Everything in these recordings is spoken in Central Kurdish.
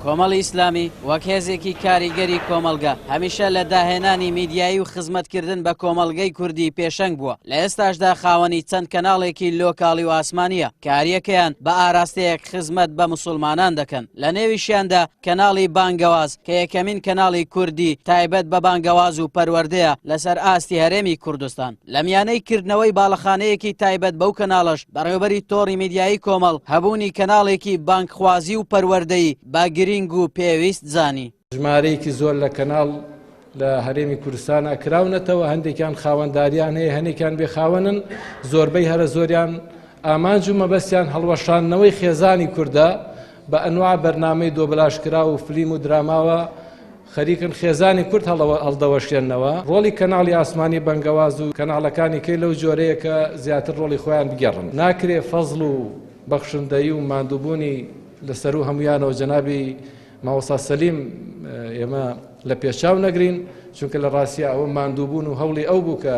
کۆمەڵی ئیسلامی وەک هێزێکی کاریگەری کۆمەڵگە، هەمیشە لە داهێنانی میدیایی و خزمەتکردن بە کۆمەڵگەی کوردی پێشەنگ بووە، لە ئێستاشدا خاوەنی چەند کەناڵێکی لۆکاڵی و ئاسمانییە کە هەریەکەیان بە ئاراستەیەک خزمەت بە موسوڵمانان دەکەن، لە نێویشیاندا کەناڵی بانگەواز کە یەکەمین کەناڵی کوردی تایبەت بە بانگەواز و پەروەردەیە لەسەر ئاستی هەرێمی کوردستان. لە میانەی کردنەوەی باڵەخانەیەکی تایبەت بەو کەناڵەش، بەڕێوەبەری تۆڕی میدیایی کۆمەڵ هەبوونی کەناڵێکی بانگخوازی و پەروەردەیی بە گرینگ و پێویست زانی. ژمارەیەکی زۆر لە کەناڵ لە هەرێمی کوردستانا کراونەتەوە، هەندێکیان خاوەنداریان هەیە، هەنێکیان بێ خاوەنن، زۆربەی هەرە زۆریان ئامانج و مەبەستیان هەڵوەشاندنەوەی خێزانی کوردە بە ئەنواع بەرنامەی دۆبلاژکراو و فلیم و دراماوە خەریکن خێزانی کورد هەڵدەوەشێننەوە. ڕۆڵی کەناڵی ئاسمانی بەنگەواز و کەناڵەکانی کەی لەو جۆرەیە کە زیاتر ڕۆڵی خۆیان بگێڕن. ناکرێ فەزڵ و بەخشندەیی و ماندووبوونی لە سەروو هەموویانەوە جەنابی مامۆستا سەلیم ئێمە لە پێشچاو نەگرین، چونکە لە ڕاستیا ئەوە ماندووبوون و هەوڵی ئەو بوو کە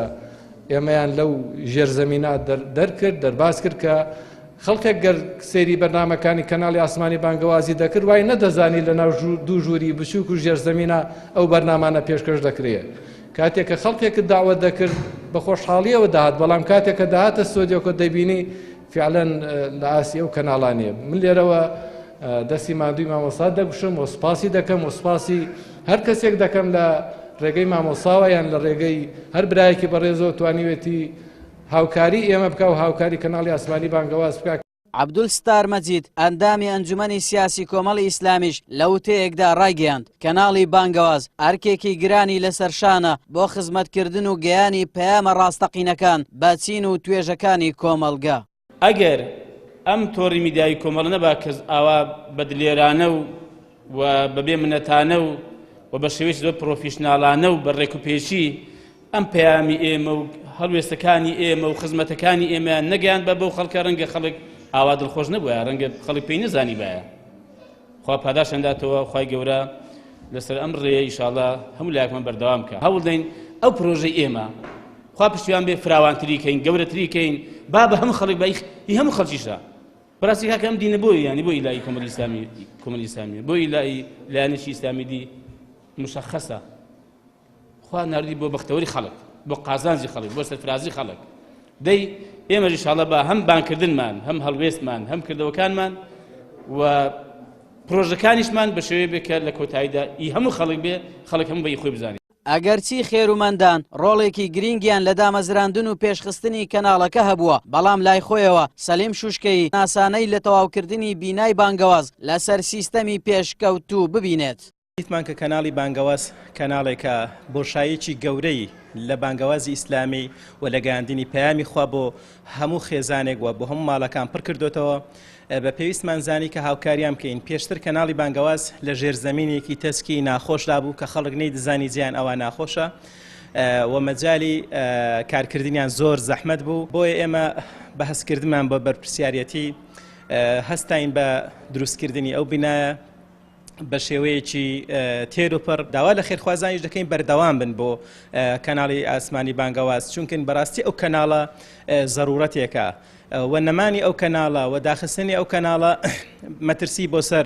ئێمەیان لەو ژێرزەمینە دەرکرد، دەرباز کرد کە خەڵکێک گەر سەیری بەرنامەکانی کەناڵی ئاسمانی بانگەوازی دەکرد وای نەدەزانی لە ناو دوو ژووری بچووک و ژێرزەمینە ئەو بەرنامانە پێشکەش دەکرێت. کاتێک کە خەڵکێکت داوەت دەکرد بە خۆشحاڵیەوە دەهات، بەڵام کاتێک کە دەهاتە ستۆدیۆکە دەبینی فعلا لە ئاستی ئەو کەناڵانەیە. من لێرەوە دەستی ماندووی مامۆستا دەگوشم و سوپاسی دەکەم و سوپاسی هەر کەسێک دەکەم لە ڕێگەی مامۆساوە یان لە ڕێگەی هەر برایەکی بەڕێزەوە توانیوێتی هاوکاری ئێمە بکا و هاوکاری کەناڵی ئاسمانی بانگەواز بکا. عەبدولستار مەجید، ئەندامی ئەنجومەنی سیاسی کۆمەڵی ئیسلامیش لە وتەیەکدا ڕایگەیاند، کەناڵی بانگەواز ئەرکێکی گرانی لەسەر شانە بۆ خزمەتکردن و گەیانی پەیامە ڕاستەقینەکان بە چین و توێژەکانی کۆمەڵگە. ئەگەر ئەم تۆڕی میدیایی کۆمەڵە نەبا کە ئاوا بە دلێرانە و و بەبێ منەتانە و و بە شێوەیەکی زۆر پرۆفیشناڵانە و بە ڕێکوپێکی ئەم پەیامی ئێمە و هەڵوێستەکانی ئێمە و خزمەتەکانی ئێمەیان نەگەیان بە بەو خەڵکە ڕەنگە خەڵک ئاوا دڵخۆش نەبووە ڕەنگە خەڵک پێی نەزانیبایە خوا پاداشتیان داتەوە خوای گەورە لەسەر ئەم ڕێیە ئیشاڵا هەموو لایەکمان بەردەوام کە هەوڵدەین ئەو پرۆژەی ئێمە خوا پشتیوان بێ فراوانتری کەین گەورەتری کەین با بە هەموو خەڵک بە هی هەموو خەڵکیشە بەڕاستی کاکە ئەم دینە بۆ یانی بۆ ئیلای کۆمەڵی ئیسلامی کۆمەڵی ئیسلامی بۆ ئیلای لایەنێکی ئیسلامی دی مشخصە خوا ناردی بۆ بەختەوەری خەڵک بۆ قازانجی خەڵک بۆ سەرفرازی خەڵک دەی ئێمەش ئیشاڵە بە هەم بانکردنمان هەم هەڵوێستمان هەم کردەوەکانمان و پرۆژەکانیشمان بە شێوەیە بێ کە لە کۆتاییدا ئی هەموو خەڵک بێ خەڵک هەموو بە ئی خۆی بزانێ. ئەگەرچی خێرومەندان ڕۆڵێکی گرینگیان لە دامەزراندن و پێشخستنی کەناڵەکە هەبووە، بەڵام لای خۆیەوە سەلیم شوشکەیی ناسانەی لە تەواوکردنی بینای بانگەواز لەسەر سیستەمی پێشکەوتوو ببینێت. دیتمان کە کەناڵی بانگەواز کەناڵێکە بۆشاییەکی گەورەی لە بانگەوازی ئیسلامی و لە گەیاندنی پەیامی خوا بۆ هەموو خێزانێک و بۆ هەموو ماڵەکان پڕ کردۆتەوە بە پێویستمان زانی کە هاوکاریان بکەین پێشتر کەناڵی بانگەواز لە ژێرزەمینێکی تەسکی ناخۆشدا بوو کە خەڵک نەیدەزانی جیان ئەوە ناخۆشە و مەجالی کارکردنیان زۆر زەحمەت بوو بۆیە ئێمە بە هەستکردمان بە بەرپرسیارەتی هەستاین بە دروستکردنی ئەو بینایە بە شێوەیەکی تێر و پڕ داوا لە خێرخوازانیش دەکەین بەردەوام بن بۆ کەناڵی ئاسمانی بانگەواز چونکن بەڕاستی ئەو کەناڵە زەرورەتێکە و نەمانی ئەو کەناڵە و داخستنی ئەو کەناڵە مەترسی بۆ سەر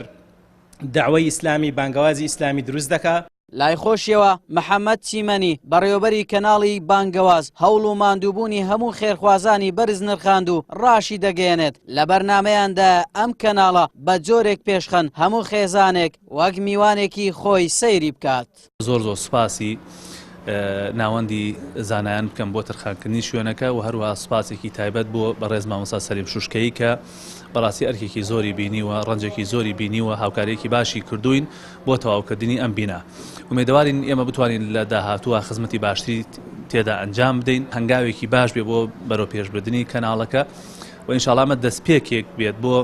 داوای ئیسلامی بانگەوازی ئیسلامی دروست دەکا. لای خۆشیەوە محەمەد چیمەنی، بەڕێوەبەری کەناڵی بانگەواز، هەوڵ و ماندووبوونی هەموو خێرخوازانی بەرز نرخاند و ڕاشیدەگەیەنێت، لە بەرنامەیاندایە ئەم کەناڵە بە جۆرێک پێشخەن هەموو خێزانێک وەک میوانێکی خۆی سەیری بکات. زۆر زۆر سوپاسی ناوەندی زانایان بکەم بۆ تەرخانکردنی شوێنەکە و هەروەها سوپاسێکی تایبەت بۆ بەڕێز مامۆستا سەلیم شوشکەیی کە بەڕاستی ئەرکێکی زۆری بینیوە، ڕەنجێکی زۆری بینیوە، هاوکارییەکی باشی کردووین بۆ تەواوکردنی ئەم بینا. ئومێدەوارین ئێمە بتوانین لە داهاتووە خزمەتی باشتری تێدا ئەنجام بدەین، هەنگاوێکی باش بێ بۆ بەرەوپێشبردنی کەناڵەکە و ئینشاڵا ئەمە دەستپێکێک بێت بۆ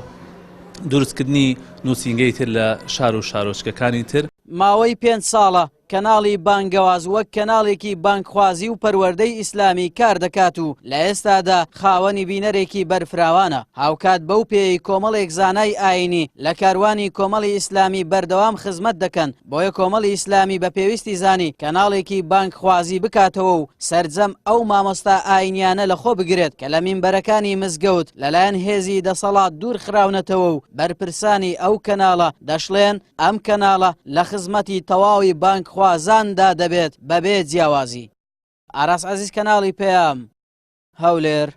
دروستکردنی نووسینگەی تر لە شار و شارۆچکەکانی تر. ماوەی پێنج ساڵە. کەناڵی بانگەواز وەک کەناڵێکی بانگخوازی و پەروەردەی ئیسلامی کار دەکات و لە ئێستادا خاوەنی بینەرێکی بەرفراوانە، هاوکات بەو پێیەی کۆمەڵێک زانای ئایینی لە کاروانی کۆمەڵی ئیسلامی بەردەوام خزمەت دەکەن، بۆیە کۆمەڵی ئیسلامی بە پێویستی زانی کەناڵێکی بانگخوازی بکاتەوە و سەرجەم ئەو مامۆستا ئایینیانە لەخۆ بگرێت کە لە مینبەرەکانی مزگەوت لەلایەن هێزی دەسەڵات دوور خراونەتەوە و بەرپرسانی ئەو کەناڵە دەشڵێن ئەم کەناڵە لە خزمەتی تەواوی بانگخوازاندا دەبێت بەبێ جیاوازی. ئاراس عەزیز کەناڵی پەیام، هەولێر.